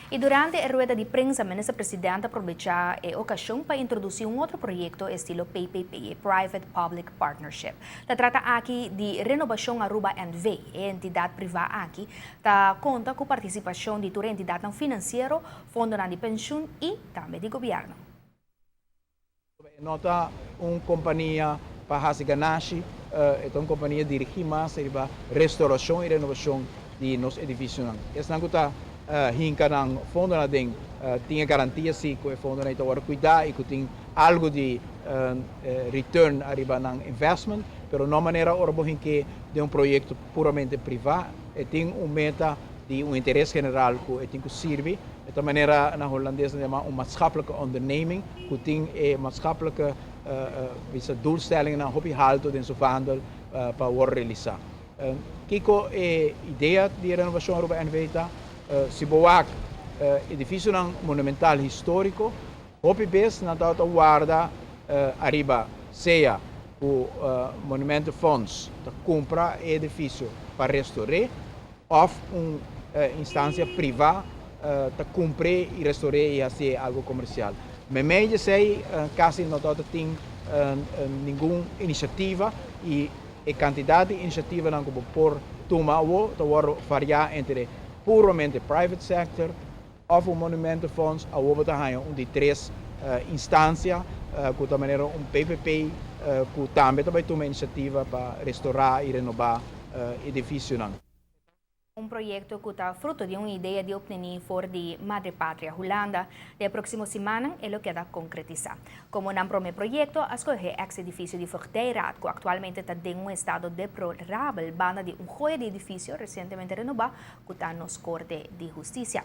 Y durante e rueda di prensa, Minister Presidente a aprovecha e ocasion pa introduci un otro proyecto estilo PPP, Private Public Partnership. Ta trata aki di Renobacion Aruba NV, e entidad priva aki ta conta cu participacion di tur entidad financiero, fondo di pensioen y tambe di gobierno. No ta un compania pa haci ganashi, e un compania dirigi mas pa restauracion y renobacion di nos edificio. Esnan ta hinca nan fondo na den tin garantia si cu e fondo nan ta cuida y cu tin algo di return ariba nan investment, pero no manera ora bo hink'e den un proyecto puramente priva, e tin un meta di un interes general cu e tin cu sirbi. E manera na Hulandes yama un maatschappelijke onderneming, cu tin e maatschappelijke doelstellingen nan hopi halto den su vaandel pa realisa. Kico e idea di Renobacion Aruba NV ta? Si bo wak edificio monumental historico, hopi bes nan ta warda ariba sea e Monumentenfonds ta cumpra edificio pa restaura of un instancia priva ta cumpra y restaura y haci algo comercial. Memey esey casi no tin ningun iniciativa y e cantidad di iniciativa nan cu por tuma ta varia entre puramente private sector of un Monumentenfonds, of un di tres instancia, cu manera un PPP, cu tambe ta tuma iniciativa pa restaura y renoba edificio. Un proyecto cu ta fruto di un idea di obtene for di Madre Patria Hulanda. E proximo siman e lo keda concretisa. Como un prome proyecto, a scoge ex edificio di Voogdijraad, cu actualmente ta den un estado deplorabel, banda di un joya di edificio recientemente renoba, cu ta nos Corte di Husticia.